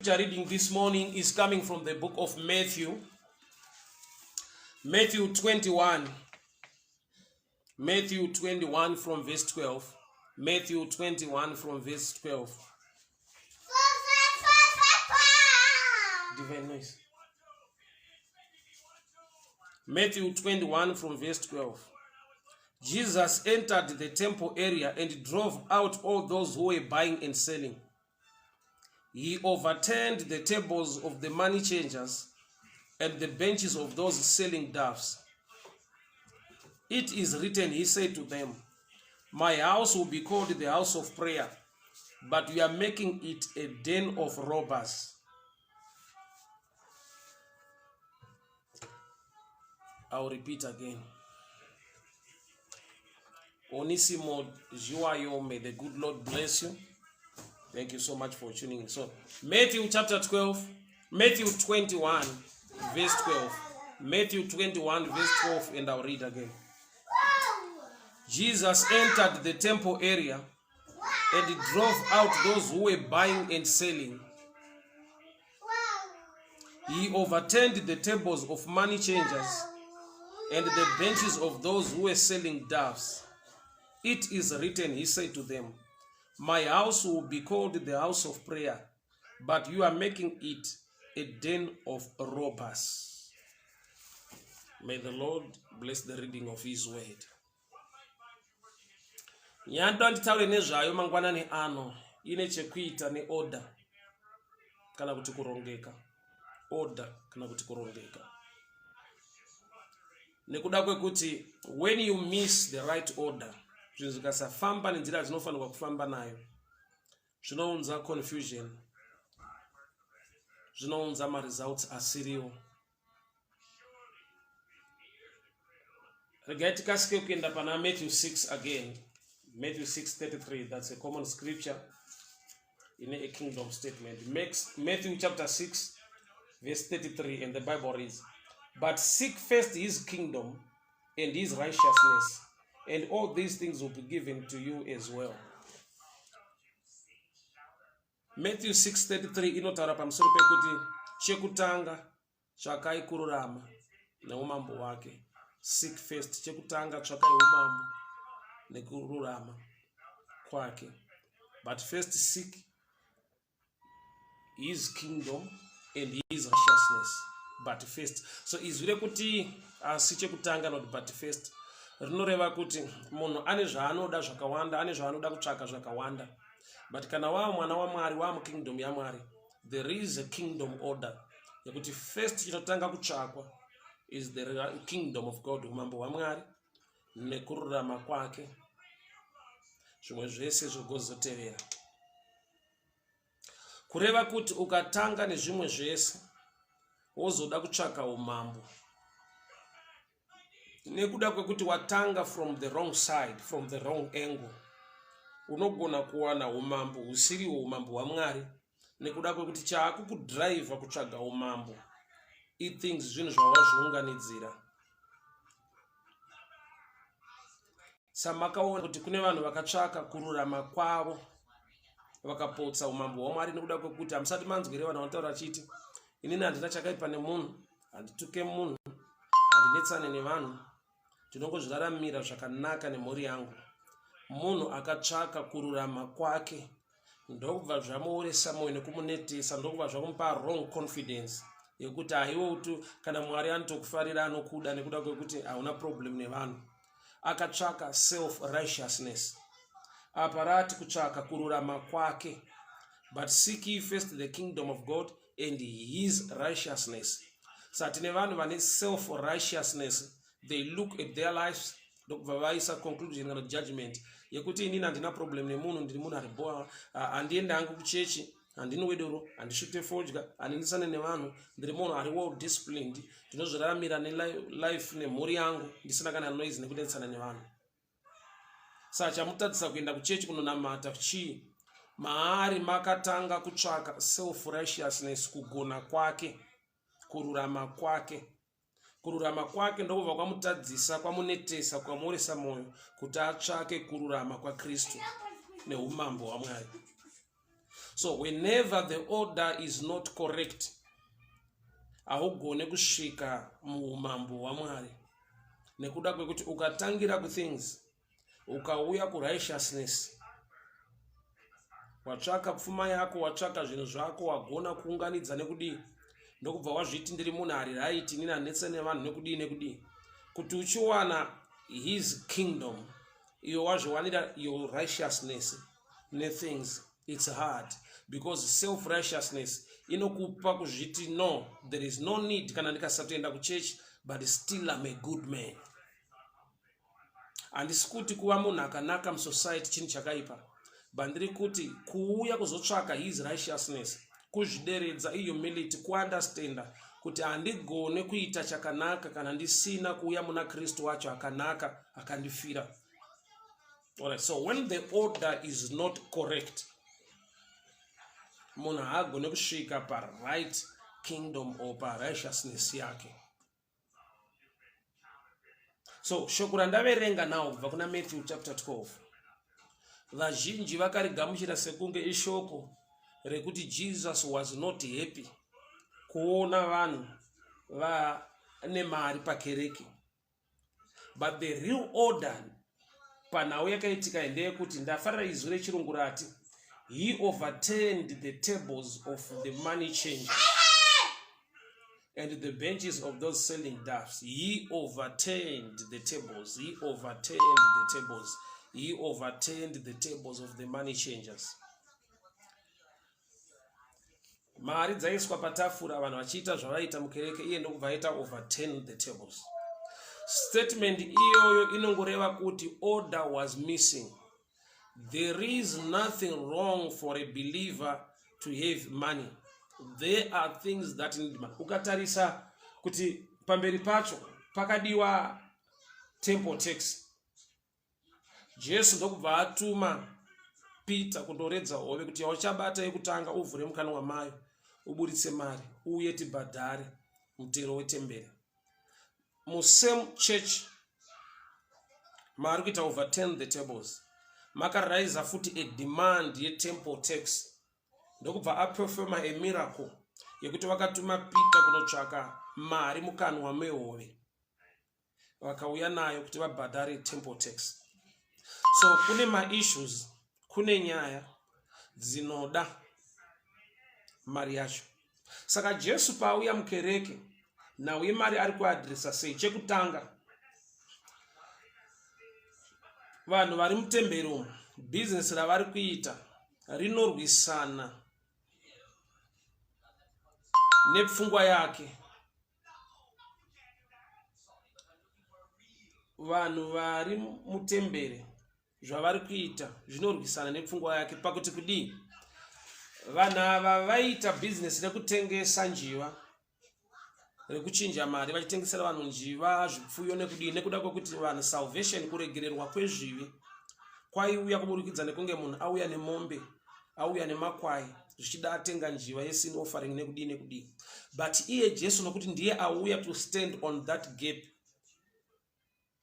Scripture reading this morning is coming from the book of Matthew. Matthew 21. Matthew 21 from verse 12. Matthew 21 from verse 12. Divine noise. Matthew 21 from verse 12. Jesus entered the temple area and drove out all those who were buying and selling. He overturned the tables of the money changers and the benches of those selling doves. It is written, he said to them, My house will be called the house of prayer, but you are making it a den of robbers. I'll repeat again. Onisimo Zhiwayo, may the good Lord bless you. Thank you so much for tuning in. So, Matthew chapter 12, Matthew 21, verse 12. Matthew 21, verse 12, and I'll read again. Jesus entered the temple area and drove out those who were buying and selling. He overturned the tables of money changers and the benches of those who were selling doves. It is written, he said to them, My house will be called the house of prayer, but you are making it a den of robbers. May the Lord bless the reading of his word. Nyaya ndanditaure nezvayo mangwanani ano ine chekuita neorder kana kuti kurongeka. Order kana kuti kurongeka. Nekuda kwekuti when you miss the right order, zvinhu zvikasafamba nenzira yadzinofanirwa kufamba nayo, zvinounza confusion, zvinounza maresults asiriwo. Regai tikasike kuenda pana Matthew 6 again. Matthew 6:33, that's a common scripture in a kingdom statement. Makes Matthew chapter 6 verse 33 and the Bible reads, But seek first his kingdom and his righteousness, and all these things will be given to you as well. Matthew 6:33 inotaura pamusoro pekuti chekutanga tsvakai kururama neumambo hwake. Seek first, chekutanga tsvakai umambo nekururama kwake. But first seek his kingdom and his righteousness. But first. So izwi rekuti asi chekutanga not but first rinoreva kuti munhu ane zvaanoda zvakawanda, ane zvaanoda kutsvaka zvakawanda. But kana wava mwana waMwari, wava mukingdom yaMwari, there is a kingdom order yekuti first chinotanga kutsvakwa is the kingdom of God, umambo hwaMwari nekururama kwake, zvimwe zvese zvogozotevera. Kureva kuti ukatanga nezvimwe zvese wozoda kutsvaka umambo, nekuda kwekuti watanga from the wrong side, from the wrong angle, unogona kuwana umambo husiriwo umambo hwaMwari, nekuda kwekuti chaakukudhiraivha kutsvaga umambo ithings, zvinhu zvawazviunganidzira. Samakaona kuti kune vanhu vakatsvaka kururama kwavo vakapotsa umambo hwaMwari, nekuda kwekuti hamusati manzwire vanhu vanotaura vachiti, inini handina chakaipa nemunhu, handituke munhu, handinetsane nevanhu, ndinongozviraramira zvakanaka nemhuri yangu. Munhu akatsvaka kururama kwake ndokubva zvamuoresa mwoyo nekumunetesa, ndokubva zvakumupa wrong confidence yekuti haiwe kuti kana Mwari anotokufarira, anokuda nekuda kwekuti hauna problem nevanhu. Akatsvaka self righteousness. Apa rati kutsvaka kururama kwake, but seek ye first the kingdom of God and his righteousness. Sa tine vanhu vane self righteousness. They look at their lives ndokubva vaisa conclusion kana judgment yekuti inini handina problem nemunhu, ndiri munhu ari boa, handiendi hangu kuchechi, handinwe doro, handisvute fodya, handindisane nevanhu, ndiri munhu ari well disciplined, ndinozviraramira nelife nemhuri yangu ndisina kana noise nekunetsana nevanhu. Saka chamutadzisa kuenda kuchechi kunonamata chii? Maari makatanga kutsvaka self righteousness, kugona kwake, kururama kwake. Kururama kwake ndokubva kwamutadzisa, kwamunetesa, kwamuoresa mwoyo kuti atsvake kururama kwaKristu neumambo hwaMwari. So whenever the order is not correct, haugone kusvika muumambo hwaMwari nekuda kwekuti ukatangira kuthings ukauya kurighteousness, watsvaka pfuma yako, watsvaka zvinhu zvako, wagona kuunganidza nekudii, ndokubva wazviti ndiri munhu ari right, inini handinetse nevanhu nekudii nekudii, kuti uchiwana his kingdom iyo wazviwanira your righteousness nethings, it's hard because self righteousness inokupa kuzviti no, there is no need kana ndikasatoenda kuchechi, but still I'm a good man. Handisi kuti kuva munhu akanaka musociety chinhu chakaipa, but ndiri kuti kuuya kuzotsvaka his righteousness, kuzvideredza, ihumility, kuunderstanda kuti handigone kuita chakanaka kana ndisina kuuya muna Kristu wacho akanaka akandifira. Alright, so when the order is not correct, munhu haagone kusvika paright kingdom or parighteousness yake. So shoko randaverenga nawo kubva kuna Matthew chapter 12, vazhinji vakarigamuchira sekunge ishoko rekuti Jesus was not happy kuona vanhu vane mari pakereke. But the real order panhau yakaitika ndeyekuti, ndafarira izwi rechirungu rati, "He overturned the tables of the money changers and the benches of those selling doves." He overturned the tables, he overturned the tables, he overturned the tables of the money changers. Mari dzaiswa patafura, vanhu vachiita zvavaita mukereke, iye ndokubva aita overturn the tables. Statement iyoyo inongoreva kuti order was missing. There is nothing wrong for a believer to have money. There are things that need money. Ukatarisa kuti pamberi pacho pakadiwa temple tax, Jesu ndokubva atuma Peter kundoredza hove kuti yauchabata yekutanga uvhure mukanwa mayo, uburitse mari, uye tibhadhare mutero wetemberi. Musame church maari kuita overturn the tables, makaraisa futi a demand yetemple tax, ndokubva aperforma a miracle yekuti vakatuma Peter kunotsvaka mari mukanwa mehove, vakauya nayo kuti vabhadhare temple tax. So kune maissues, kune nyaya dzinoda mari yacho. Saka Jesu paauya mukereke, nhau yemari ari kuadhiresa sei? Chekutanga, vanhu vari mutemberi umu, bhizinesi ravari kuita rinorwisana nepfungwa yake. Vanhu vari mutemberi, zvavari kuita zvinorwisana nepfungwa yake pakuti kudii? Vanhu ava vaiita bhizinesi rekutengesa njiva, rekuchinja mari, vachitengesera vanhu njiva, zvipfuyo nekudii, nekuda kwekuti vanhu salvation, kuregererwa kwezvivi, kwaiuya kuburikidza nekunge munhu auya nemombe, auya nemakwai, zvichida atenga njiva yesin offering nekudii nekudii. But iye Jesu, nokuti ndiye auya to stand on that gap,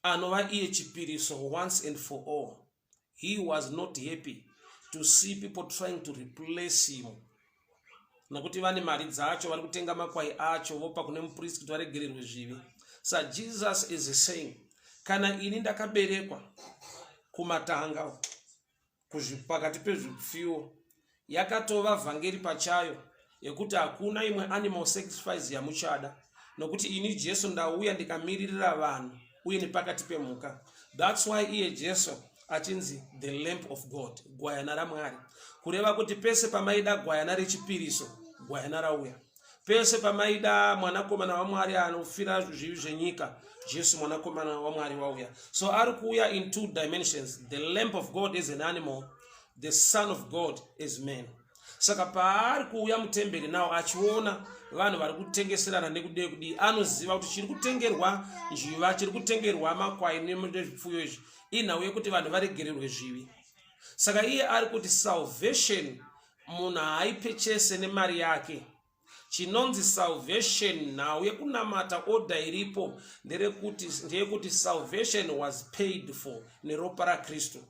anova iye chipiriso once and for all, he was not happy to see people trying to replace him, nokuti vane mari dzacho, vari kutenga makwai acho, vopa kune mupristi kuti varegererwe zvivi. Sa Jesus is saying, kana ini ndakaberekwa kumatanga, pakati pezvipfuwo, yakatova vhangeri pachayo yekuti hakuna imwe animal sacrifice yamuchada, nokuti ini Jesu ndauya ndikamiririra vanhu uye nepakati pemhuka. That's why iye Jesu achinzi the Lamb of God, gwayana raMwari, kureva kuti pese pamaida gwayana rechipiriso, gwayana rauya. Pese pamaida mwanakomana waMwari anofira zvivi zvenyika, Jesu mwanakomana waMwari wauya. So ari kuuya in two dimensions: the Lamb of God is an animal, the Son of God is man. Saka paari kuuya mutemberi nawo, achiona vanhu vari kutengeserana nekudee kudii, anoziva kuti chiri kutengerwa njiva, chiri kutengerwa makwai nezvipfuyo izvi inhau yekuti vanhu varegererwe zvivi. Saka iye ari kuti salvation munhu haaipechese nemari yake. Chinonzi salvation, nhau yekunamata, order iripo nderekuti ndeyekuti salvation was paid for neropa raKristu.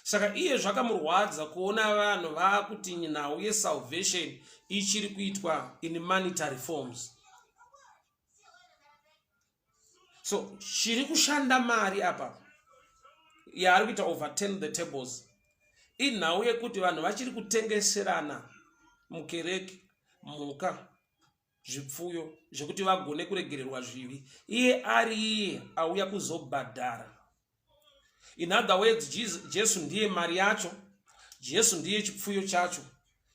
Saka iye zvakamurwadza kuona vanhu vaakuti nhau yesalvation ichiri kuitwa in monetary forms. So chiri kushanda mari apa yaari kuita overturn the tables inhau yekuti vanhu vachiri kutengeserana mukereke mhuka zvipfuyo zvekuti vagone kuregererwa zvivi iye ari iye auya kuzobhadhara. In other words, Jesu ndiye mari yacho, Jesu ndiye chipfuyo chacho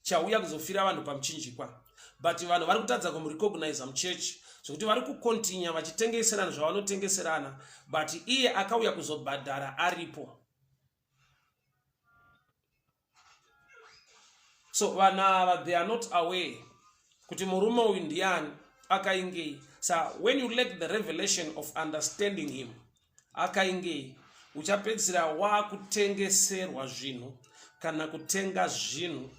chauya kuzofira vanhu pamuchinjikwa, but vanhu vari kutadza kumurecognize muchechi zvekuti vari kukontinya vachitengeserana zvavanotengeserana, but iye akauya kuzobhadhara aripo. So vanhu ava they are not aware kuti murume uyu ndiani, akaingei. Sa when you lack the revelation of understanding him, akaingei, uchapedzisira wakutengeserwa zvinhu kana kutenga zvinhu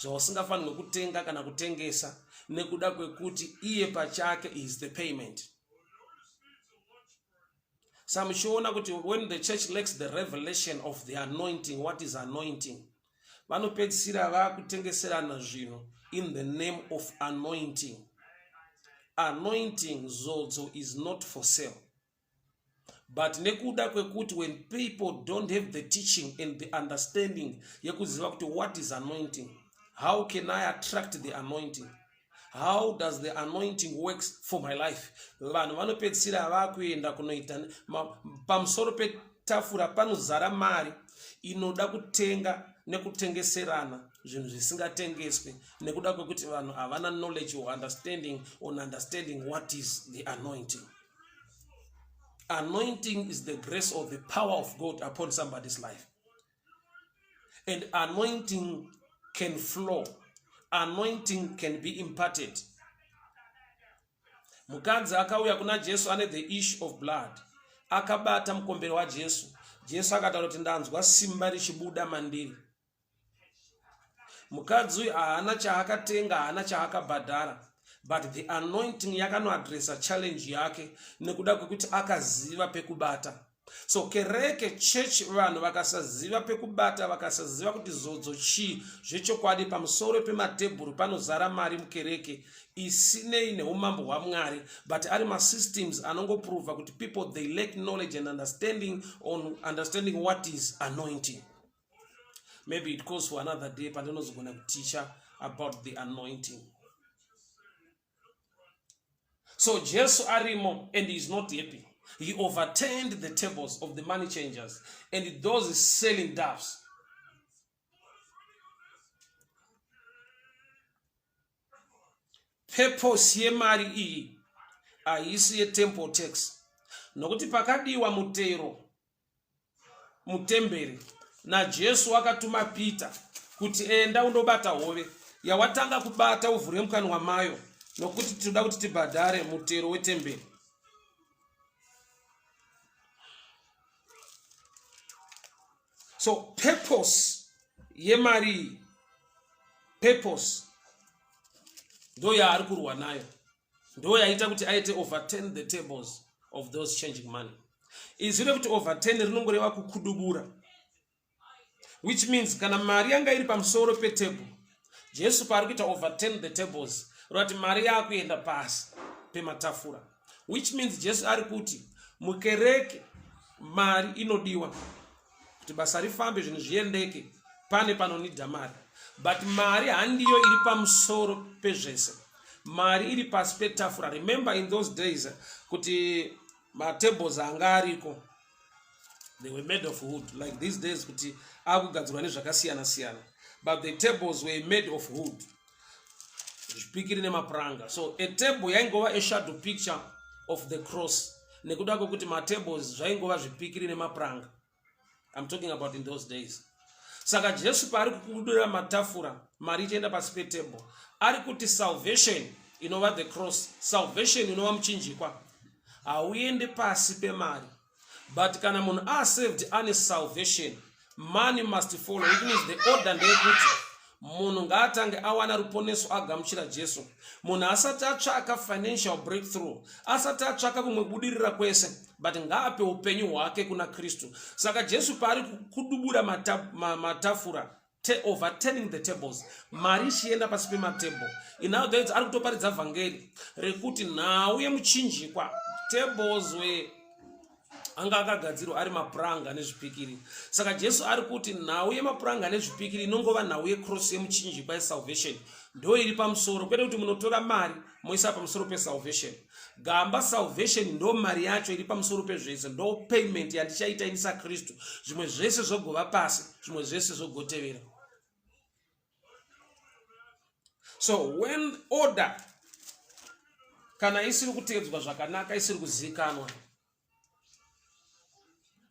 zvausingafanirwe kutenga kana kutengesa nekuda kwekuti iye pachake is the payment. Sa muchiona kuti when the church lacks the revelation of the anointing, what is anointing, vanopedzisira vakutengeserana zvinhu in the name of anointing. Anointing, zodzo, is not for sale, but nekuda kwekuti when people don't have the teaching and the understanding yekuziva kuti what is anointing, how can I attract the anointing, how does the anointing works for my life, vanhu vanopedzisira vakuenda kunoita pamusoro petafura panozara mari inoda kutenga nekutengeserana zvinhu zvisingatengeswe nekuda kwekuti vanhu havana knowledge or understanding on understanding what is the anointing. Anointing is the grace or the power of God upon somebody's life. And anointing can flow. Anointing can be imparted. Mukadzi akauya kuna Jesu ane the issue of blood. Akabata mukombero waJesu. Jesu akataura kuti ndanzwa simba richibuda mandiri. Mukadzi uyu haana chaakatenga, haana chaakabhadhara, but the anointing yakanoadresa challenge yake nekuda kwekuti akaziva pekubata. So kereke, church, vanhu vakasaziva pekubata, vakasaziva kuti zodzo chii zvechokwadi, pamusoro pematebhuru panozara mari mukereke isinei neumambo hwaMwari, but ari masystems anongoprova kuti people they lack knowledge and understanding on understanding what is anointing. Maybe it calls for another day pandinozogona kuticha about the anointing. So Jesu arimo and he is not happy. He overturned the tables of the money changers and those selling doves. Purpose yemari iyi haisi yetemple tax, nokuti pakadiwa mutero mutemberi naJesu akatuma Peter kuti enda undobata hove yawatanga kubata uvhure mukanwa mayo, nokuti tinoda kuti tibhadhare mutero wetemberi. So purpose yemari iyi, purpose ndo yaari kurwa nayo, ndo yaita kuti aite overturn the tables of those changing money. Izwi rekuti overturn rinongoreva kukudubura, which means kana mari yanga iri pamusoro petable, Jesu paari kuita overturn the tables, roti mari yakuenda pasi pematafura, which means Jesu ari kuti mukereke mari inodiwa kuti basa rifambe, zvinhu zviendeke, pane panonidha mari, but mari handiyo iri pamusoro pezvese. Mari iri pasi petafura. Remember in those days kuti matables anga ariko, they were made of wood, like these days kuti akugadzirwa nezvakasiyana siyana, but the tables were made of wood, zvipikiri nemapuranga. So a table yaingova a shadow picture of the cross, nekuda kwekuti matables zvaingova zvipikiri nemapuranga. I'm talking about in those days. Saka Jesu paari kukudura matafura, mari ichienda pasi petable, ari kuti salvation inova the cross, salvation inova muchinjikwa, hauende pasi pemari. But kana munhu asaved ane salvation, money must follow, which means the order ndeyekuti Munhu ngaatange awana ruponeso agamuchira Jesu. Munhu asati atsvaka financial breakthrough, asati atsvaka kumwe kubudirira kwese, but ngaape upenyu hwake kuna Kristu. Saka Jesu paari kudubura matafura, overturning the tables, mari ichienda pasi pematable. In other words, ari kutoparidza vhangeri rekuti nhau yemuchinjikwa, tables were anga akagadzirwa ari mapuranga nezvipikiri. Saka Jesu ari kuti nhau yemapuranga nezvipikiri inongova nhau yecross yemuchinjikwa yesalvation ndo iri pamusoro, kwete kuti munotora mari moisa pamusoro pesalvation. Gamba salvation ndo mari yacho iri pamusoro pezvese, ndo payment yandichaita ini saKristu. Zvimwe zvese zvogova pasi, zvimwe zvese zvogotevera. So when order kana isiri kuteedzwa zvakanaka, isiri kuzivikanwa,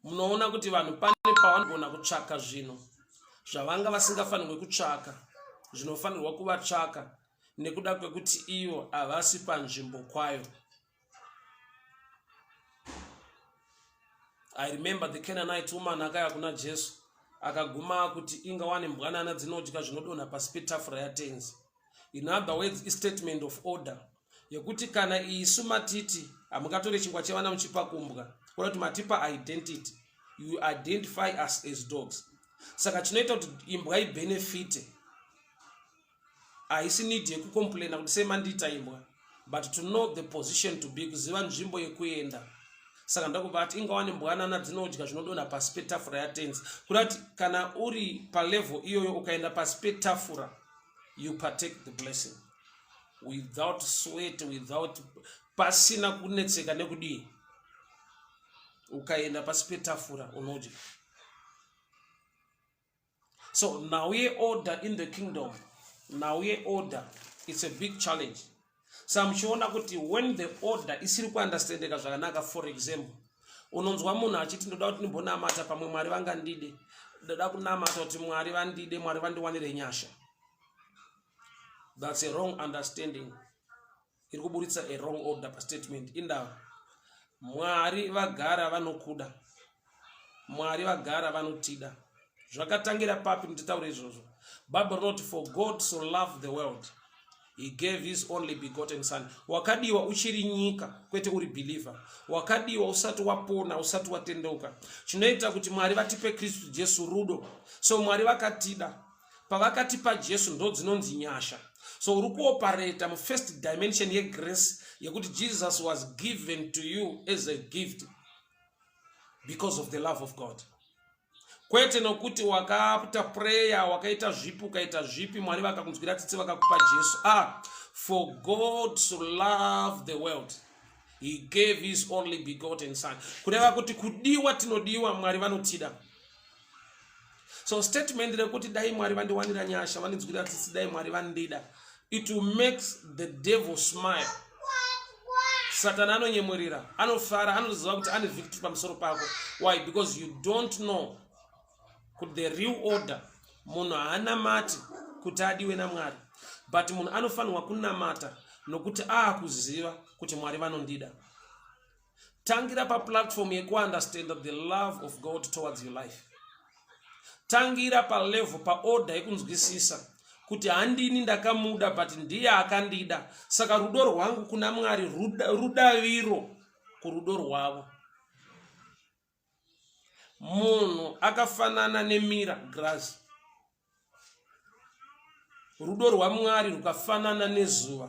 munoona kuti vanhu pane pavanogona kutsvaka zvinhu zvavanga vasingafanirwe kutsvaka, zvinofanirwa kuvatsvaka nekuda kwekuti ivo havasi panzvimbo kwayo. I remember the Canaanite woman akaya kuna Jesu, akaguma kuti inga wane mbwanana dzinodya zvinodonha pasi petafura yatenzi. In other words, istatement of order yekuti kana isu matiti hamungatore chingwa chevana muchipa kumbwa, kuda kuti matipa identity, you identify us as dogs. Saka chinoita kuti imbwa ibenefite haisi need yekucomplaina kuti sei mandiita imbwa, but to know the position to be, kuziva nzvimbo yekuenda. Saka ndakubva ati inga wane mbwanana dzinodya zvinodonha pasi petafura yatenzi, kuda kuti kana uri palevel iyoyo ukaenda pasi petafura, you partake the blessing without sweat, without pasina kunetseka nekudii. Ukaenda pasi petafura unodya. So nhau yeorder in the kingdom, nhau yeorder, it's a big challenge. Sa muchiona kuti when the order isiri kuunderstandeka zvakanaka, for example, unonzwa munhu achiti ndoda kuti ndimbonamata, pamwe Mwari vangandide, ndoda kunamata kuti Mwari vandide, Mwari vandiwanire nyasha. That's a wrong understanding iri kuburitsa a wrong order pastatement. Indava Mwari vagara vanokuda, Mwari vagara vanotida. Zvakatangira papi nditaure izvozvo? Bible rinoti, for God so loved the world, he gave his only begotten son. Wakadiwa uchiri nyika, kwete uri believer. Wakadiwa usati wapona, usati watendeuka. Chinoita kuti Mwari vatipe Kristu Jesu rudo. So Mwari vakatida pavakatipa Jesu, ndo dzinonzi nyasha. So uri kuoperata mufirst dimension yegrace, yekuti Jesus was given to you as a gift because of the love of God, kwete nokuti wakaita prayer, wakaita zvipi, ukaita zvipi, Mwari vakakunzwira tsitsi vakakupa Jesu. Ah, for God to love the world, he gave his only begotten son, kureva kuti kudiwa tinodiwa, Mwari vanotida. So statement rekuti dai Mwari vandiwanira nyasha, vandinzwira tsitsi, dai Mwari vandida, it will make the devil smile. Satani anonyemwerera, anofara, anoziva kuti ane victory pamusoro pako. Why? Because you don't know kuti the real order, munhu haanamati kuti adiwe naMwari, but munhu anofanirwa kunamata nokuti aakuziva kuti Mwari vanondida. Tangira paplatform yekuunderstand the love of God towards your life. Tangira palevel, paorder yekunzwisisa kuti handini ndakamuda, but ndiye akandida. Saka rudo rwangu kuna Mwari rudaviro kurudo rwavo. Munhu akafanana nemirror glass, rudo rwaMwari rukafanana nezuva,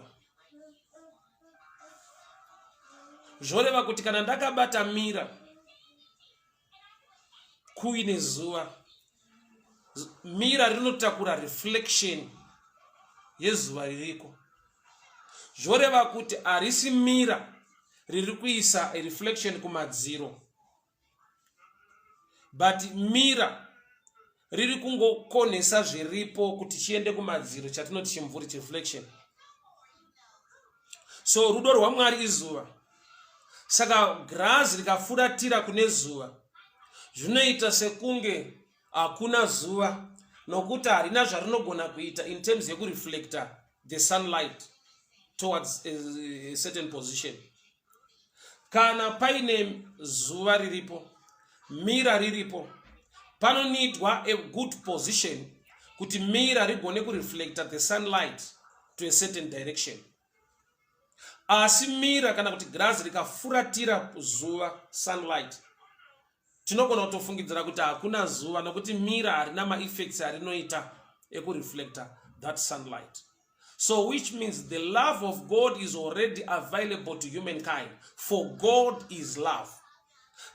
zvoreva kuti kana ndakabata mirror kuine zuva, mirror rinotakura reflection yezuva ririko. Zvoreva kuti harisi mirror riri kuisa reflection kumadziro, but mirror riri kungokonesa zviripo kuti chiende kumadziro, chatinoti chimvuri, chireflection. So rudo rwaMwari izuva. Saka girazi rikafuratira kune zuva, zvinoita sekunge hakuna zuva, nokuti harina zvarinogona kuita in terms yekureflecta the sunlight towards a certain position. Kana paine zuva riripo, mirror riripo, panonidwa a good position. kuti mira rigone kureflecta the sunlight to a certain direction. Asi mira kana kuti girazi rikafuratira zuva, sunlight, tinogona kutofungidzira kuti hakuna zuva nokuti mira harina maeffects arinoita ekureflecta that sunlight. So which means the love of God is already available to humankind, for God is love.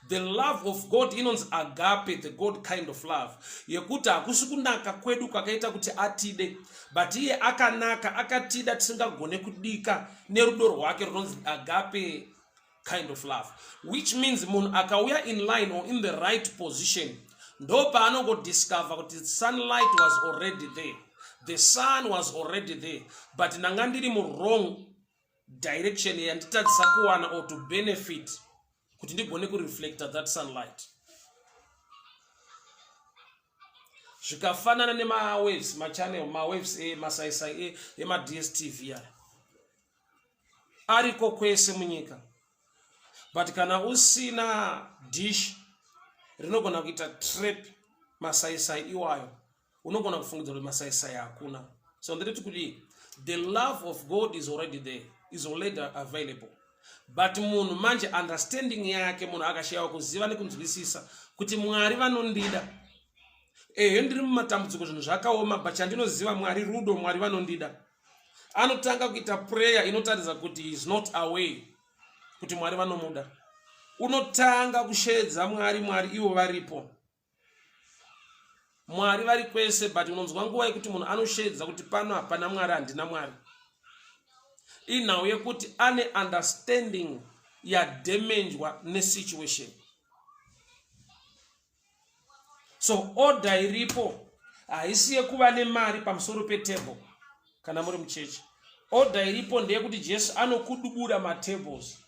The love of God inonzi agape, the God kind of love, yekuti hakusi kunaka kwedu kwakaita kuti atide, but iye akanaka akatida tisingagone kudika nerudo rwake runonzi agape kind of love, which means munhu akauya in line or in the right position, ndopaanongodiscover kuti sunlight was already there, the sun was already there, but ndanga ndiri muwrong direction yanditadzisa kuwana or to benefit kuti ndigone kureflecta that sunlight. Zvikafanana nemawaves, machannel, mawaves emasaisai emaDStv aya ariko kwese munyika, but kana usina dish rinogona kuita trap masaisai iwayo, unogona kufungidzira kuti masaisai hakuna. So ndiriti kudii? The love of God is already there, is already available, but munhu manje understanding yake, munhu akashayiwa kuziva nekunzwisisa kuti Mwari vanondida. Ehe, ndiri mumatambudziko, zvinhu zvakaoma, but chandinoziva, Mwari rudo, Mwari vanondida. Anotanga kuita prayer inotaridza kuti is not away kuti Mwari vanomuda. Unotanga kusheedza Mwari, Mwari ivo varipo, Mwari vari kwese, but unonzwa nguva yekuti munhu anosheedza kuti pano hapana Mwari, handina Mwari. Inhau yekuti ane understanding yadhemenjwa nesituation. So order iripo haisi yekuva nemari pamusoro petable kana muri muchechi. Order iripo ndeyekuti Jesu anokudubura matables.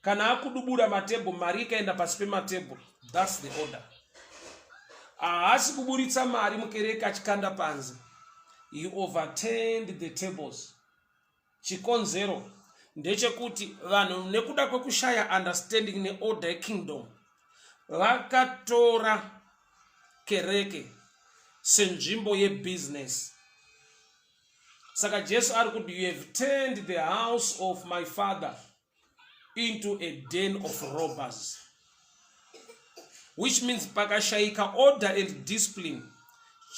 Kana akudubura matable, mari ikaenda pasi pematable, that's the order. Haasi kuburitsa mari mukereke achikanda panze. He overturned the tables. Chikonzero ndechekuti vanhu nekuda kwekushaya understanding neorder yekingdom vakatora kereke senzvimbo yebusiness. Saka Jesu ari kuti, "You have turned the house of my father into a den of robbers," which means pakashayika order and discipline,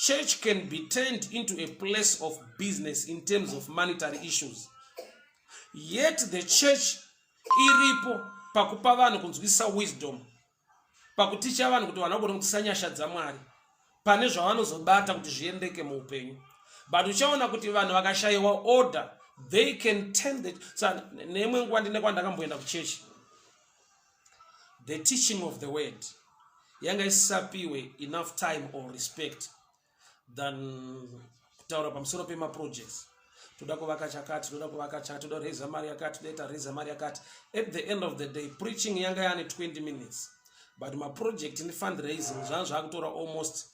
church can be turned into a place of business in terms of monetary issues. Yet the church iripo pakupa vanhu kunzwisisa wisdom, pakuticha vanhu kuti vanhu vagone kutisa nyasha dzaMwari pane zvavanozobata kuti zviendeke muupenyu. But uchaona kuti vanhu vakashayiwa order, they can turn the sa. Neimwe nguva ndine kwandakamboenda kuchechi, the teaching of the word yanga isisapiwe enough time or respect than kutaura pamusoro pemaprojects. Toda kuvaka chakati, toda kuvaka chakati, toda raisa mari yakati, toda ita raisa mari yakati. At the end of the day, preaching yanga yane 20 minutes, but maproject nefundraising zvanga zvakutora almost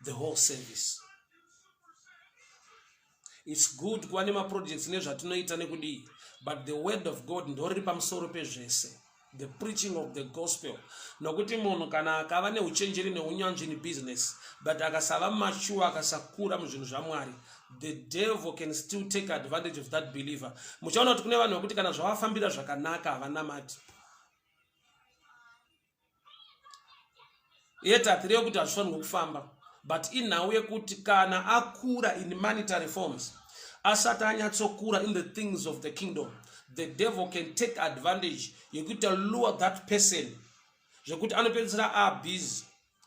the whole service. It's good kuva nemaprojects nezvatinoita nekudii, but the word of God ndoriri pamusoro pezvese, the preaching of the gospel, nokuti munhu kana akava neuchenjeri neunyanzvi nebusiness, but akasava mature, akasakura muzvinhu zvaMwari, the devil can still take advantage of that believer. Muchaona kuti kune vanhu vekuti kana zvavafambira zvakanaka havanamati. Yet hatireve kuti hazvifanirwe kufamba, but inhau yekuti kana akura in monetary forms, asati anyatsokura in the things of the kingdom, the devil can take advantage yekuita lure that person, zvekuti anopedzisira abusy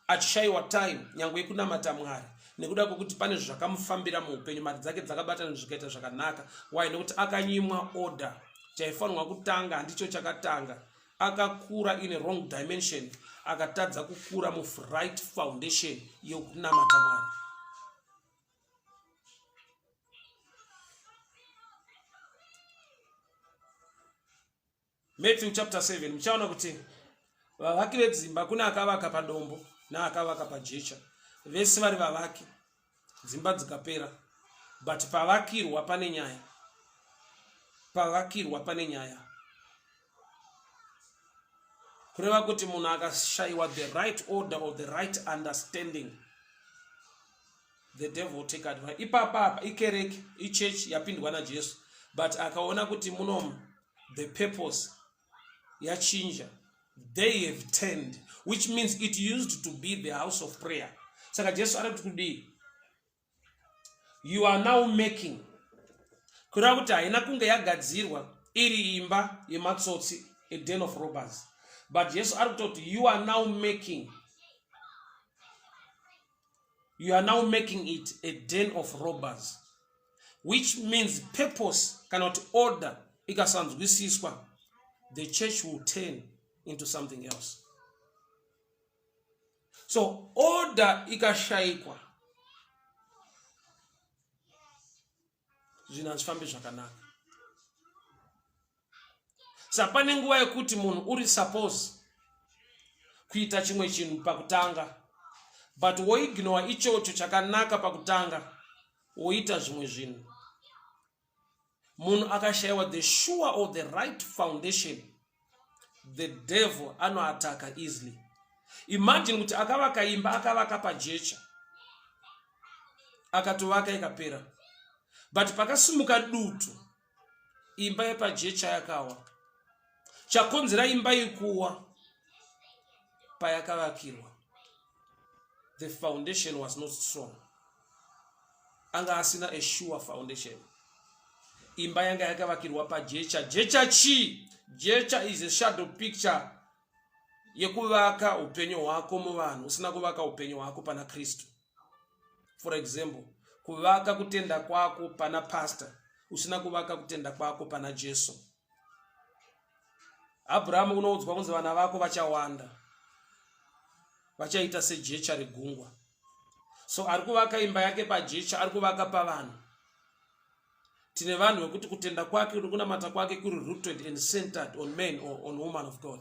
achishayiwa time nyange yekunamata Mwari, nekuda kwekuti pane zvakamufambira muupenyu, mari dzake dzakabatana zvikaita zvakanaka. Why? Nekuti akanyimwa order. Chaifanirwa kutanga handicho chakatanga. Akakura in a wrong dimension, akatadza kukura muright foundation yekunamata Mwari. Matthew chapter 7, muchaona kuti vavaki vedzimba kune akavaka padombo neakavaka pajecha, vese vari vavaki, dzimba dzikapera, but pavakirwa pane nyaya, pavakirwa pane nyaya. Kureva kuti munhu akashayiwa the right order or the right understanding. The devil will take advantage. Ipapa apa ikereke, ichurch yapindwa naJesu, but akaona kuti munomu the purpose yachinja. They have turned, which means it used to be the house of prayer. Saka Jesu ari kuti kudii? You are now making, kureva kuti haina kunge yagadzirwa iri imba yematsotsi, a den of robbers, but Jesu ari kutoti you are now making, you are now making it a den of robbers, which means purpose kana kuti order ikasanzwisiswa, the church will turn into something else. So order ikashaikwa, zvinhu hazvifambi zvakanaka. Sa pane nguva yekuti munhu uri suppose kuita chimwe chinhu pakutanga, but woignowa ichocho chakanaka pakutanga, woita zvimwe zvinhu. Munhu akashayiwa the sure or the right foundation, the devil anoataka easily. Imagine kuti akavaka imba, akavaka pajecha, akatovaka ikapera, but pakasimuka dutu, imba yepajecha yakawa. Chakonzera imba ikuwa, payakavakirwa, the foundation was not strong. Anga asina a sure foundation. Imba yanga yakavakirwa pajecha. Jecha chii? Jecha is a shadow picture yekuvaka upenyu hwako muvanhu usina kuvaka upenyu hwako pana Kristu. For example, kuvaka kutenda kwako pana pastor usina kuvaka kutenda kwako pana Jesu. Abrahamu unoudzwa kunzi vana vako vachawanda, vachaita sejecha regungwa. So ari kuvaka imba yake pajecha, ari kuvaka pavanhu. Tine vanhu vekuti kutenda kwake nekunamata kwake kuri rooted and centered on man or on woman of God,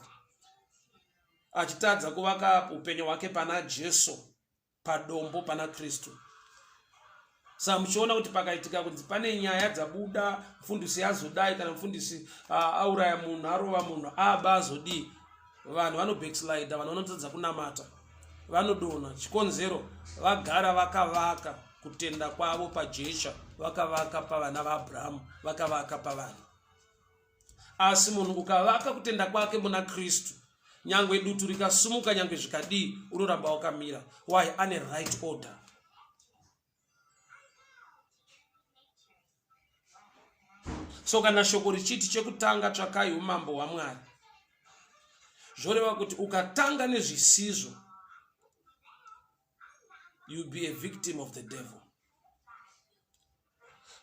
achitadza kuvaka upenyu hwake pana Jesu, padombo, pana Kristu. Saka muchiona kuti pakaitika kunzi pane nyaya dzabuda, mufundisi azodai, kana mufundisi auraya munhu, arova munhu, aba, azodii, vanhu vanobackslide, vanhu vanotadza kunamata, vanodonha. Chikonzero, vagara vakavaka kutenda kwavo pajecha, vakavaka pavana vaAbrahamu, vakavaka pavanhu. Asi munhu ukavaka kutenda kwake muna Kristu, nyangwe dutu rikasumuka, nyangwe zvikadii, unoramba wakamira. Why? Ane right order. So kana shoko richiti chekutanga tsvakai umambo hwaMwari, zvoreva kuti ukatanga nezvisizvo, you be a victim of the devil.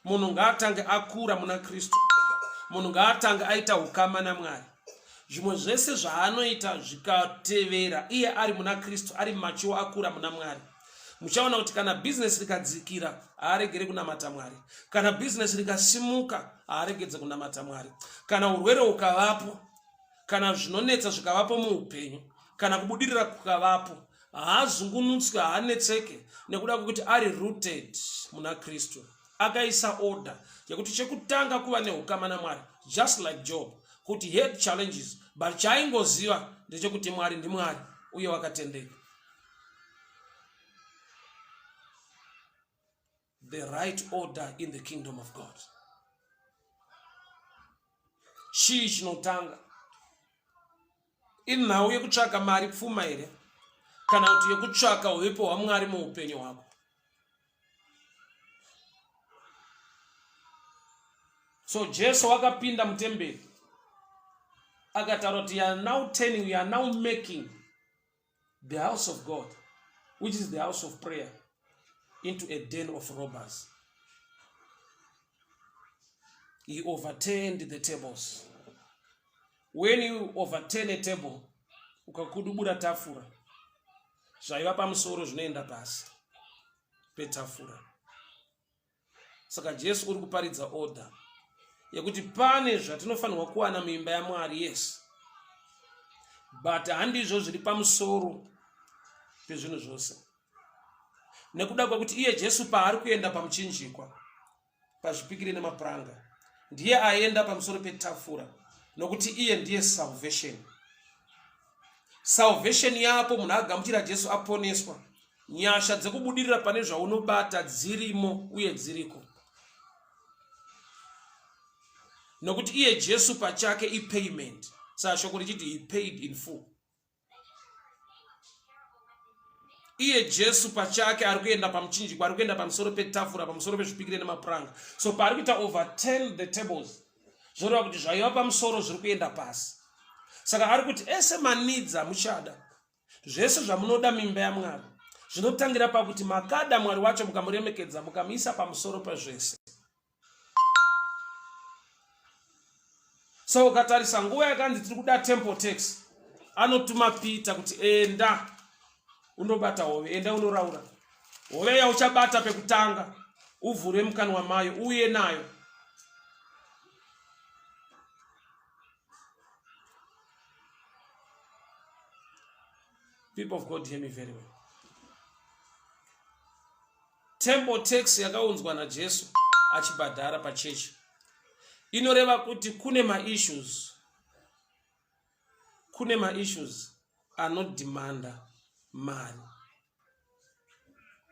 Munhu ngaatange akura muna Kristu, munhu ngaatange aita ukama naMwari. Zvimwe zvese zvaanoita zvikatevera iye ari muna Kristu, ari machuwa, akura muna Mwari. Muchaona kuti kana bhizinesi rikadzikira, haaregere kunamata Mwari. Kana bhizinesi rikasimuka, haaregedze kunamata Mwari. Kana urwere hukavapo, kana zvinonetsa zvikavapo muupenyu, kana kubudirira kukavapo, haazungunutswi, haanetseke, nekuda kwekuti ari rooted muna Kristu. Akaisa order yekuti chekutanga kuva neukama naMwari, just like Job, kuti he had challenges, but chaaingoziva ndechekuti Mwari ndiMwari uye wakatendeka. The right order in the kingdom of God. Chii chinotanga? Inhau yekutsvaka mari, pfuma here, kana kuti yekutsvaka uvepo hwaMwari muupenyu hwako? So Jesu wakapinda mutemberi, akataura kuti you are now turning, you are now making the house of God, which is the house of prayer, into a den of robbers. He overturned the tables. When you overturn a table, ukakudubura tafura, zvaiva pamusoro zvinoenda pasi petafura. Saka Jesu uri kuparidza order yekuti pane zvatinofanirwa kuwana muimba yaMwari, yes, but handizvo zviri pamusoro pezvinhu zvose, nekuda kwekuti iye Jesu paari kuenda pamuchinjikwa, pazvipikiri nemapuranga, ndiye aenda pamusoro petafura, nokuti iye ndiye salvation. Salvation yapo munhu agamuchira Jesu, aponeswa. Nyasha dzekubudirira pane zvaunobata dzirimo uye dziriko. Nokuti iye Jesu pachake ipayment. Saka shoko richiti he paid in full. Iye Jesu pachake ari kuenda pamuchinjikwa, ari kuenda pamusoro petafura, pamusoro pezvipikire nemapuranga. So paari kuita overturn the tables, zvoreva kuti zvaiva pamusoro zviri kuenda pasi. Saka ari kuti ese maneeds amuchada, zvese zvamunoda mimba yaMwari, zvinotangira pakuti makada Mwari wacho mukamuremekedza, mukamuisa pamusoro pezvese. So ukatarisa nguva yakanzi tiri kuda temple tax, anotuma Peter kuti enda undobata hove, enda unoraura hove yauchabata pekutanga, uvhure mukanwa mayo uye nayo. People of God, hear me very well. Temple tax yakaunzwa naJesu achibhadhara pachechi inoreva kuti kune maissues, kune maissues anodhimanda mari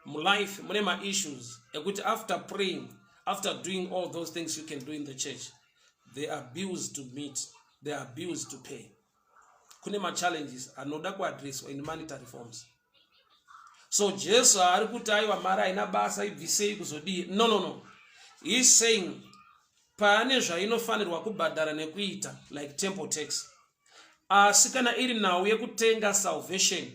mulife. Mune maissues ekuti after praying, after doing all those things you can do in the church, there are bills to meet, there are bills to pay. Kune machallenges anoda kuadresswa in monetary forms. So Jesu haari kuti aiwa mari haina basa ibvisei kuzodii. No, no, no, he is saying pane zvainofanirwa kubhadhara nekuita like temple tax. Asi kana iri nhau yekutenga salvation,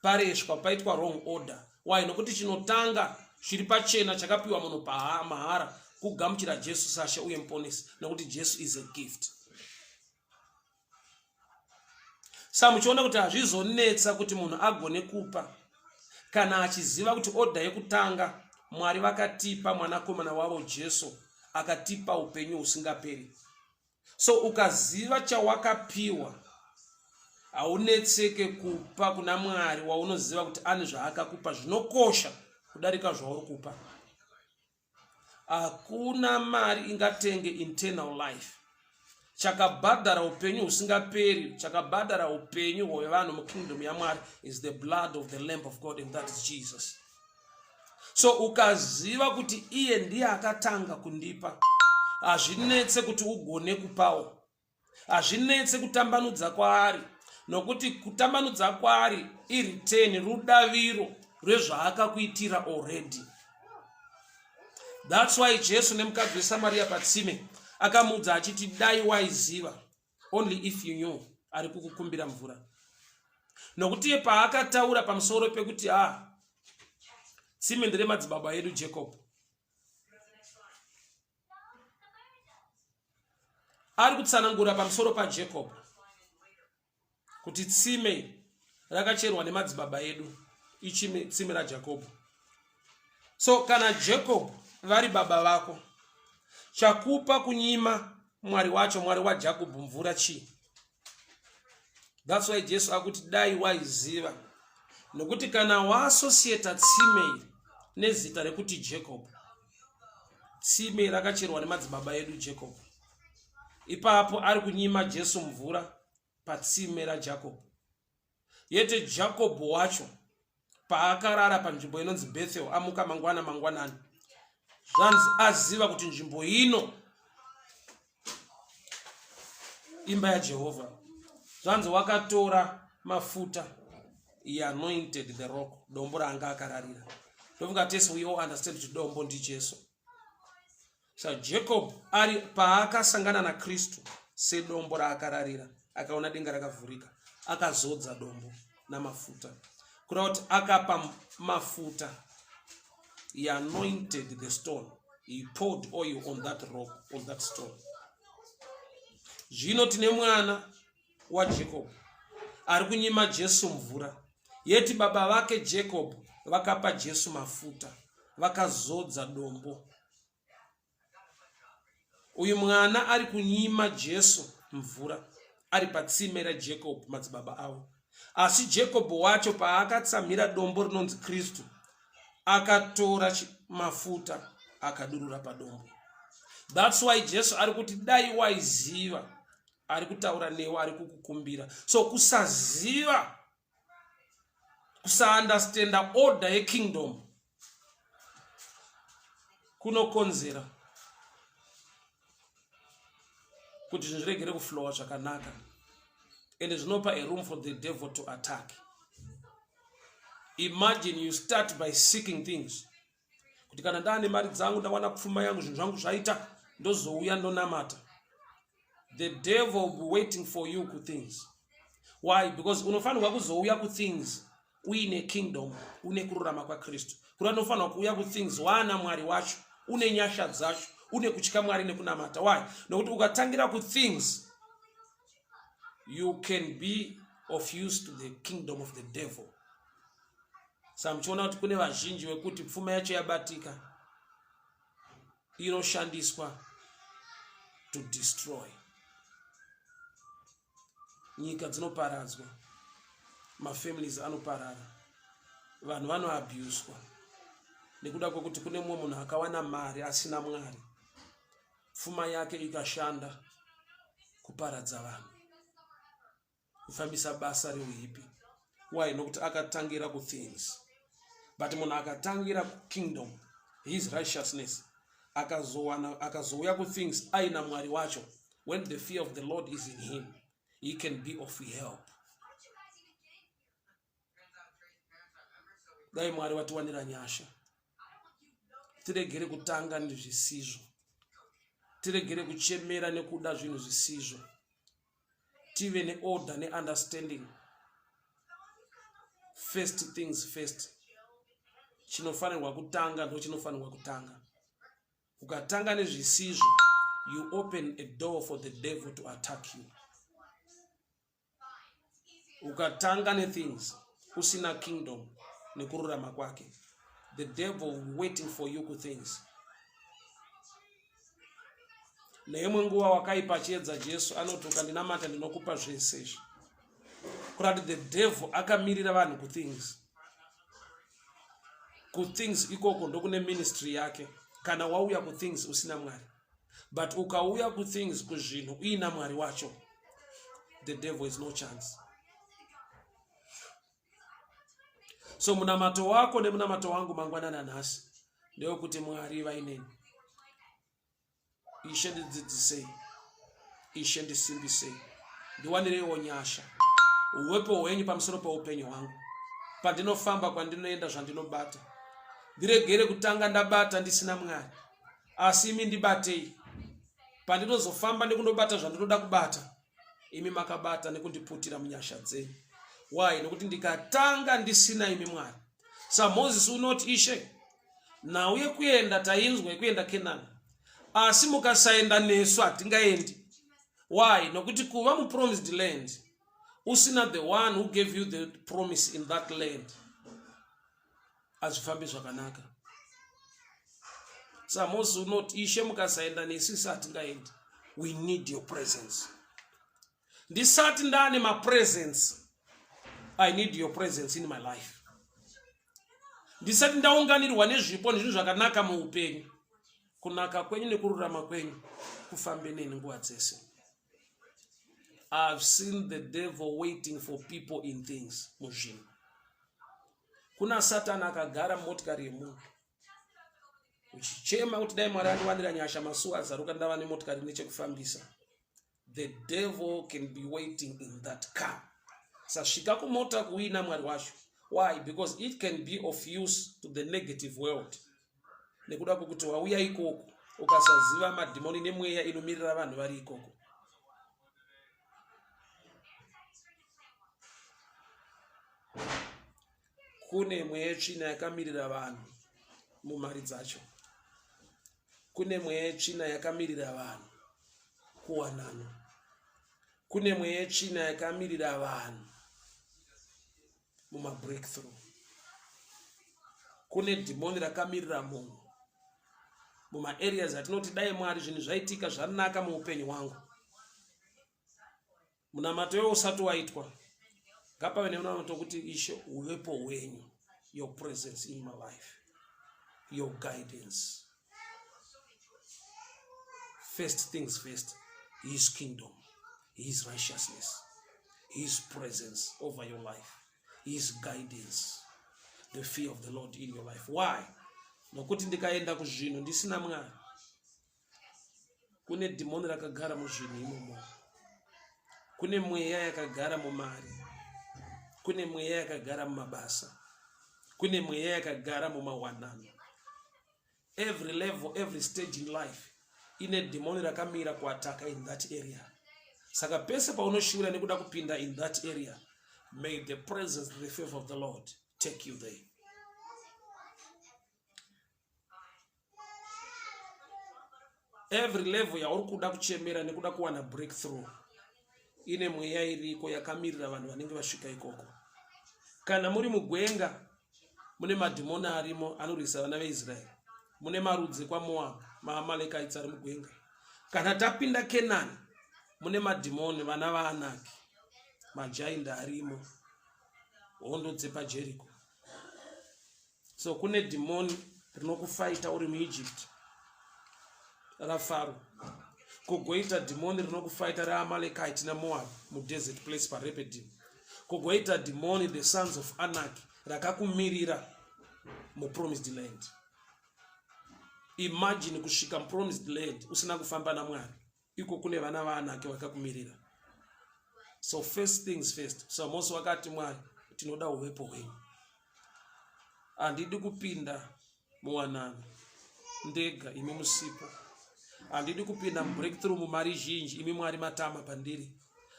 pareswa, paitwa wrong order. Why? Nokuti chinotanga chiri pachena chakapiwa munhu pamahara kugamuchira Jesu sashe uye muponesi, nokuti Jesu is a gift. Sa muchiona kuti hazvizonetsa kuti munhu agone kupa kana achiziva kuti odha yekutanga Mwari vakatipa mwanakomana wavo Jesu, akatipa upenyu husingaperi. So ukaziva chawakapiwa haunetseke kupa kuna Mwari waunoziva kuti ane zvaakakupa zvinokosha kudarika zvauri kupa. Hakuna mari ingatenge internal life. Chakabhadhara upenyu husingaperi, chakabhadhara upenyu hwevanhu mukingdom yaMwari is the blood of the Lamb of God, and that is Jesus. So ukaziva kuti iye ndiye akatanga kundipa, hazvinetse kuti ugone kupawo, hazvinetse kutambanudza kwaari, nokuti kutambanudza kwaari ireturn, rudaviro rwezvaakakuitira already. That's why Jesu nemukadzi weSamaria patsime akamuudza achiti dai waiziva, only if you knew, ari kukukumbira mvura. Nokuti iye paakataura pamusoro pekuti ah, tsime nderemadzibaba edu Jacob, ari kutsanangura pamusoro paJacob kuti tsime rakacherwa nemadzibaba edu ichime tsime raJacob. So kana Jacob vari baba vako, chakupa kunyima Mwari wacho, Mwari waJacob mvura chii? That's why Jesu akuti dai waiziva, nokuti kana waasociata tsime iri nezita rekuti Jacob, tsime rakacherwa nemadzibaba edu Jacob, ipapo ari kunyima Jesu mvura patsime raJacob. Yete Jacob wacho paakarara panzvimbo inonzi Bethel, amuka mangwana mangwanani, zvanzi aziva kuti nzvimbo ino imba yaJehovha. Zvanzi wakatora mafuta, he anointed the rock, dombo raanga akararira. Ndofunga tese we all understand kuti dombo ndiJesu. So Jacob ari paakasangana naKristu sedombo raakararira, akaona denga rakavhurika, akazodza dombo namafuta, kureva kuti akapa mafuta. He anointed the stone, he poured oil on that rock, on that stone. Zvino tine mwana waJacob ari kunyima Jesu mvura, yeti baba vake Jacob vakapa Jesu mafuta, vakazodza dombo. Uyu mwana ari kunyima Jesu mvura ari patsime raJacob madzibaba avo. Asi Jacob wacho paakatsamhira dombo rinonzi Kristu, akatora mafuta akadurura padombo. That's why Jesu ari kuti dai waiziva, ari kutaura newe, ari kukukumbira. So kusaziva Kusaunderstanda order yekingdom kunokonzera kuti zvinhu zviregere kuflowa zvakanaka and zvinopa a room for the devil to attack. Imagine you start by seeking things kuti kana ndaane mari dzangu ndawana pfuma yangu zvinhu zvangu zvaita ndozouya ndonamata. The devil will be waiting for you kuthings. Why? Because unofanirwa kuzouya kuthings uine kingdom, une kururama kwaKristu. Kuri anofanirwa kuuya kuthings waana Mwari wacho, une nyasha dzacho, une kutya Mwari nekunamata. Why? Nokuti ukatangira kuthings you can be of use to the kingdom of the devil. Saka muchiona kuti kune vazhinji vekuti pfuma yacho yabatika inoshandiswa to destroy. Nyika dzinoparadzwa, mafamilies anoparara, vanhu vanoabuswa nekuda kwekuti kune mumwe munhu akawana mari asina Mwari, pfuma yake ikashanda kuparadza vanhu, kufambisa basa reuipi. Why? Nokuti akatangira kuthings. But munhu akatangira kukingdom, his righteousness, akazowana akazouya kuthings aina Mwari wacho, when the fear of the Lord is in him, he can be of help. Dai Mwari vatiwanira nyasha, tiregere kutanga nezvisizvo, tiregere kuchemera nekuda zvinhu zvisizvo, tive neorder neunderstanding. First things first, chinofanirwa kutanga ndo chinofanirwa kutanga. Ukatanga nezvisizvo, you open a door for the devil to attack you. Ukatanga nethings usina kingdom nekururama kwake, the devil waiting for you kuthings. Neimwe nguva wakaipa chiedza, Jesu anoti ukandinamata ndinokupa zvese izvi. Kurati the devil akamirira vanhu kuthings. Kuthings ikoko ndokune ministry yake kana wauya kuthings usina Mwari. But ukauya kuthings, kuzvinhu, uina Mwari wacho, the devil is no chance. So munamato wako nemunamato wangu mangwanani anhasi ndewekuti Mwari vaineni, Ishe ndidzidzisei, Ishe ndisimbisei, ndiwanireiwo nyasha, uwepo hwenyu pamusoro peupenyu hwangu, pandinofamba, kwandinoenda, zvandinobata. Ndiregere kutanga ndabata ndisina Mwari, asi imi ndibatei pandinozofamba nekundobata zvandinoda kubata, imi makabata nekundiputira munyasha dzenyu. Why? Nokuti ndikatanga ndisina imi Mwari, saMozisi unoti, Ishe, nhau yekuenda tainzwa yekuenda Kenani, asi mukasaenda nesu hatingaendi. Why? Nokuti kuva mupromised land usina the one who gave you the promise in that land hazvifambi zvakanaka. SaMozisi unoti, Ishe, mukasaenda nesu isu hatingaendi. We need your presence. Ndisati ndane mapresence, I need your presence in my life. Ndisati ndaunganirwa nezvipo nezvinhu zvakanaka muupenyu, kunaka kwenyu nekururama kwenyu kufambe neni nguva dzese. I've seen the devil waiting for people in things, muzvinhu. Kuna Satani akagara mumotikari yemunhu, uchichema kuti dai Mwari andiwanira nyasha, masuwa azaruka, ndava nemotikari nechekufambisa. The devil can be waiting in that car. Sasvika kumota kuina Mwari wacho. Why? Because it can be of use to the negative world, nekuda kwekuti wauya ikoko ukasaziva madhimoni nemweya inomirira vanhu vari ikoko. Kune mweya yetsvina yakamirira vanhu mumari dzacho, kune mweya yetsvina yakamirira vanhu kuwanano, kune mweya yetsvina yakamirira vanhu mumabreakthrough, kune dhimoni rakamirira munhu mumaareas atinoti dai Mwari zvinhu zvaitika zvanaka muupenyu hwangu. Munamato iwo usati waitwa, ngapave nemunamato wekuti, Ishe, uvepo hwenyu, your presence in my life, your guidance. First things first, his kingdom, his righteousness, his presence over your life. His guidance, the fear of the Lord in your life. Why? Nokuti ndikaenda kuzvinhu ndisina Mwari, kune dhimoni rakagara muzvinhu imomo, kune mweya yakagara mumari, kune mweya yakagara mumabasa, kune mweya yakagara mumawanano. Every level, every stage in life ine dhimoni rakamira kuataka in that area. Saka pese paunoshuvira nekuda kupinda in that area, may the presence, the favor of the Lord take you there. Every level yauri kuda kuchemera nekuda kuwana breakthrough ine mweya iriko yakamirira vanhu vanenge vasvika ikoko. Kana muri mugwenga mune madhimoni arimo anorwisa vana veIsraeri, mune marudzi ekwaMoabhu, maAmalekaitsi ari mugwenga. Kana tapinda Kenani mune madhimoni, vana vaAnaki, majainda arimo, hondo dzepaJeriko. So kune dhimoni rinokufaita uri muEgypt raFaro, kogoita dhimoni rinokufaita raAmalekite naMoab mudesert place paRepedim, kogoita dhimoni the sons of Anak rakakumirira mupromised land. Imagine kusvika mupromised land usina kufamba naMwari, iko kune vana vaanake vakakumirira. So first things first, so Mose wakati, Mwari, tinoda uvepo hwenyu, handidi kupinda muwanano ndega imi musipo, handidi kupinda mubreakthrough mumari zhinji imi Mwari matama pandiri,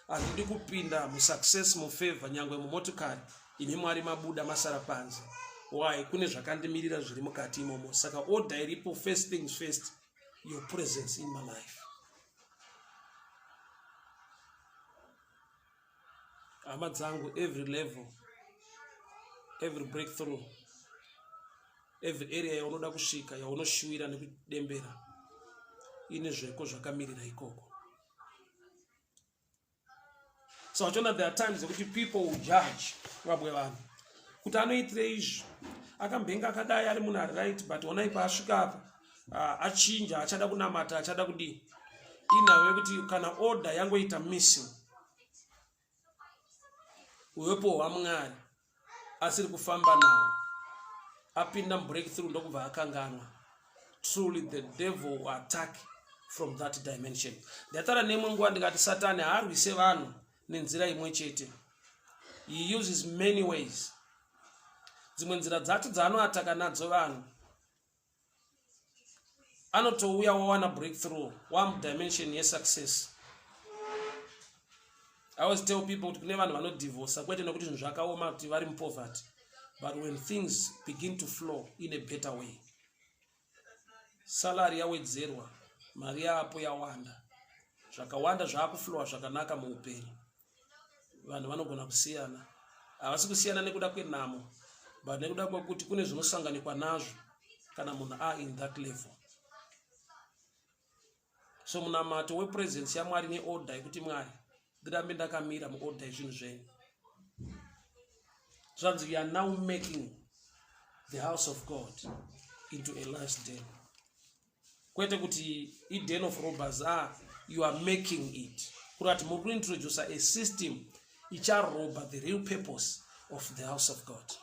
handidi kupinda musuccess mufavor nyangwe mumotokari imi Mwari mabuda masara panze. Why? Kune zvakandimirira zviri mukati imomo. Saka order iripo, first things first, your presence in my life. Hama dzangu, every level, every breakthrough, every area yaunoda kusvika, yaunoshuwira nekudembera, ine zveko zvakamirira ikoko. So achiona there are times yekuti people will judge vamwe vanhu kuti anoitire izvi, akambenge akadai ari munhu ari right, but onai paasvika apa, achinja, achada kunamata, achada kudii. Inhau yekuti kana order yangoita missing, uvepo hwaMwari asiri kufamba nawo, apinda mubreakthrough ndokubva akanganwa, truly the devil will attack from that dimension. Ndataura neimwe nguva ndikati Satani haarwise vanhu nenzira imwe chete, he uses many ways. Dzimwe nzira dzacho dzaanoataka nadzo vanhu, anotouya wawana breakthrough, wamudimension yesuccess. I always tell people kuti kune vanhu vanodivorsa kwete nekuti zvinhu zvakaoma, kuti vari mupoverty, but when things begin to flow in a better way, salary yawedzerwa, mari yaapo yawanda, zvakawanda zvaakuflowa zvakanaka muupenyu, vanhu vanogona kusiyana. Havasi kusiyana nekuda kwenhamo, but nekuda kwekuti kune zvinosanganikwa nazvo kana munhu a in that level. So munamato wepresence yaMwari neorder yekuti Mwari, ndirambe ndakamira muorder yezvinhu zvenyu. Zvanzi, you are now making the house of God into a last den. Kwete kuti iden of robbers, ah, you are making it kurati muri kuintroduce a system icharoba the real purpose of the house of God,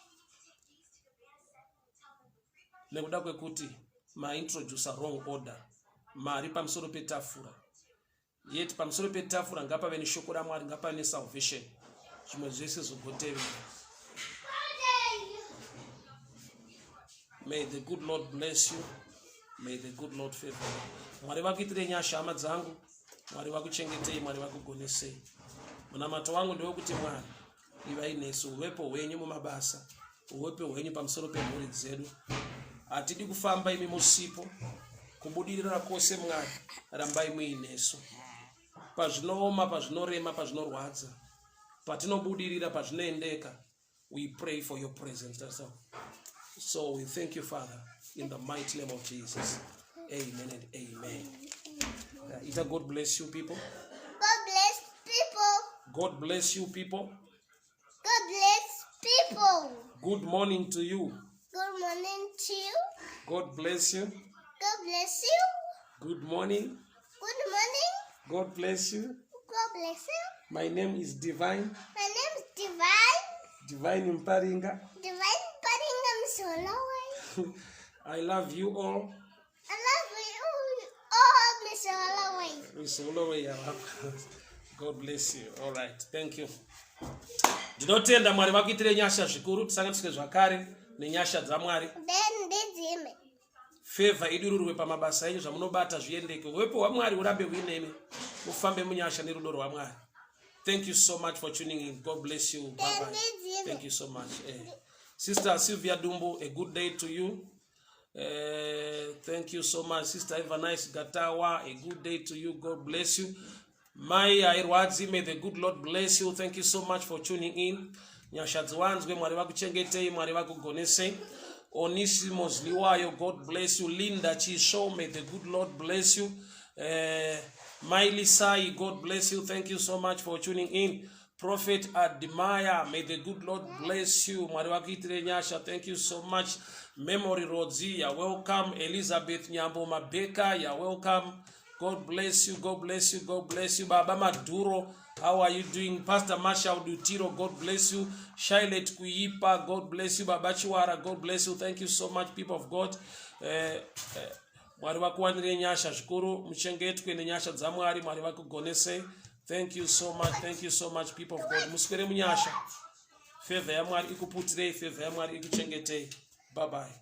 nekuda kwekuti maintroduce wrong order. Mari pamusoro petafura, yet pamusoro petafura ngapave neshoko raMwari, ngapave nesalvation, zvimwe zvese zvogotevera. May the good Lord bless you, may the good Lord favor you. Mwari vakuitire nyasha, hama dzangu. Mwari vakuchengetei, Mwari vakugonesei. Munamato wangu ndewekuti Mwari ivai nesu, uvepo hwenyu mumabasa, uvepo hwenyu pamusoro pemhuri dzedu. Hatidi kufamba imi musipo. Kubudirira kwose, Mwari rambai muinesu pazvinooma, pazvinorema, pazvinorwadza, patinobudirira, pazvinoendeka. We pray for your presence. That's all. So we thank you, Father, in the mighty name of Jesus. Amen and amen. Ita, God bless you people. God bless people. God bless you people. God bless people. Good morning to you. Good morning to you. God bless you. God bless you. Good morning. Good morning. God bless you. God bless you. My name is Divine. My name is Divine. Divine Mparinga. Divine Mparinga, Miss Holloway. I love you all. I love you all, Miss Holloway. Miss Holloway, God bless you. All right. Thank you. Ndinotenda Mwari vakuitire nyasha zvikuru tisanganiswe zvakare nenyasha dzaMwari. Then ndidzime. Favor idururwe pamabasa enyu zvamunobata zviendeke. Uvepo hwaMwari hurambe huinemi. Mufambe munyasha nerudo rwaMwari. Thank you so much for tuning in. God bless you. Bye bye. Thank you so much. Sister Sylvia Dumbo, a good day to you. Thank you so much. Sister Eva Nice Gatawa, a good day to you. God bless you. Mai Airwadzi, may the good Lord bless you. Thank you so much for tuning in. Nyasha dziwanzwe, Mwari vakuchengetei, Mwari vakugonesei. Onisimo Zliwayo, God bless you. Linda Chisho, may the good Lord bless you. Miley Sai, God bless you. Thank you so much for tuning in. Prophet Admire, may the good Lord bless you. Mwari vakuitire nyasha, thank you so much. Memory Rodzi, you're welcome. Elizabeth Nyambo Mabeka, you're welcome. God bless you, God bless you, God bless you. Baba Maduro, how are you doing? Pastor Marshall Dutiro, God bless you. Charlotte Kuipa, God bless you. Baba Chiwara, God bless you. Thank you so much, people of God. Mwari vakuwanire nyasha zvikuru, muchengetwe nenyasha dzaMwari. Mwari vakugonesei. Thank you so much, thank you so much, people of God. Muswere munyasha. Favor yaMwari ikuputirei, favor yaMwari ikuchengetei. Bye bye.